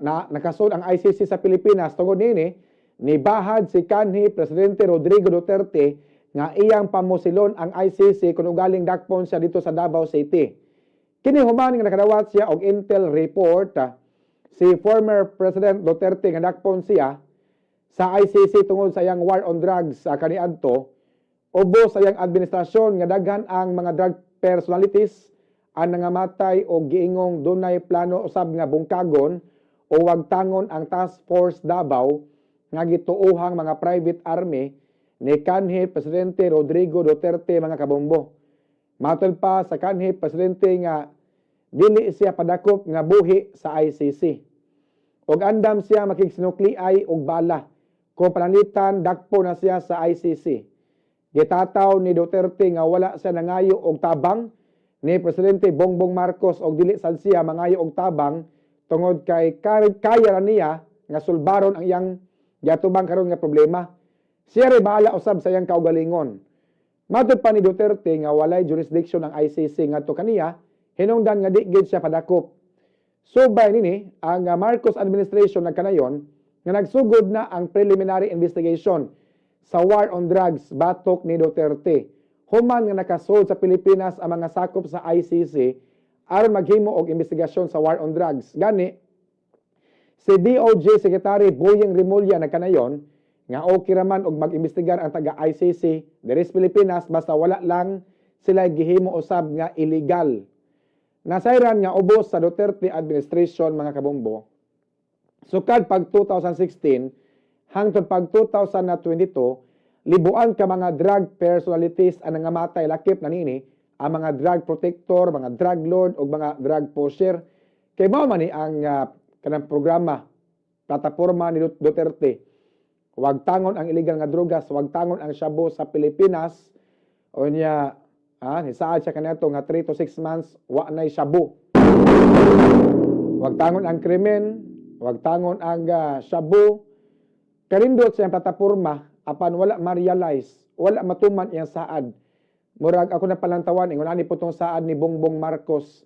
Na nakasud ang ICC sa Pilipinas. Tungod nini, nibahad si kanhi Presidente Rodrigo Duterte nga iyang pamusilon ang ICC kung ugaling dakpon siya dito sa Davao City. Kini human nga nakadawat siya og intel report si former President Duterte nga dakpon siya sa ICC tungod sa iyang war on drugs sa kaniadto. Ubos sa iyang administrasyon nga daghan ang mga drug personalities ang nangamatay o giingong dunay plano usab nga bungkagon o wagtangon ang Task Force Davao nga gituohang mga private army ni kanhi Presidente Rodrigo Duterte, mga kabombo. Matod pa sa kanhi presidente nga dili siya padakop nga buhi sa ICC. Og andam siya makigsinukliay og bala kung pananglitan dakpo na siya sa ICC. Gitataw ni Duterte nga wala siya nangayo og tabang ni Presidente Bongbong Marcos og dili sad siya mangayo og tabang tungod kay kaya ra niya nga sulbaron ang iyang giatubang karon nga problema. Siya ray bahala usab sa iyang kaugalingon. Matod pa ni Duterte nga walay jurisdiction ang ICC ngadto kaniya, hinungdan nga di gid siya padakop. Subay nini, ang Marcos administration nagkanayon nga nagsugod na ang preliminary investigation sa war on drugs batok ni Duterte, human nga nakasud sa Pilipinas ang mga sakop sa ICC aron maghimo og investigasyon sa war on drugs. Gani, si DOJ Secretary Boying Remulla nagkanayon nga okay raman og mag-imbestigar ang taga ICC diri sa Pilipinas basta wala lang sila gihimo usab nga illegal. Nasayran nga ubos sa Duterte administration, mga kabombo, sukad pag 2016 hangtod pag 2022, libuan ka mga drug personalities ang nangamatay, lakip na nini ang mga drug protector, mga drug lord ug mga drug pusher. Kay mao man ni ang kanang programa, plataporma ni Duterte. Wag tangon ang illegal nga drogas, wag tangon ang shabu sa Pilipinas. O niya, nisaad siya kaniadto nga 3 to 6 months wa nay shabu. Wag tangon ang krimen, wag tangon ang shabu. Karindot sa iyang plataporma apan wala ma-realize, wala matuman iyang saad. Murag ako na palantawan, ingon ani po tong saad ni Bongbong Marcos.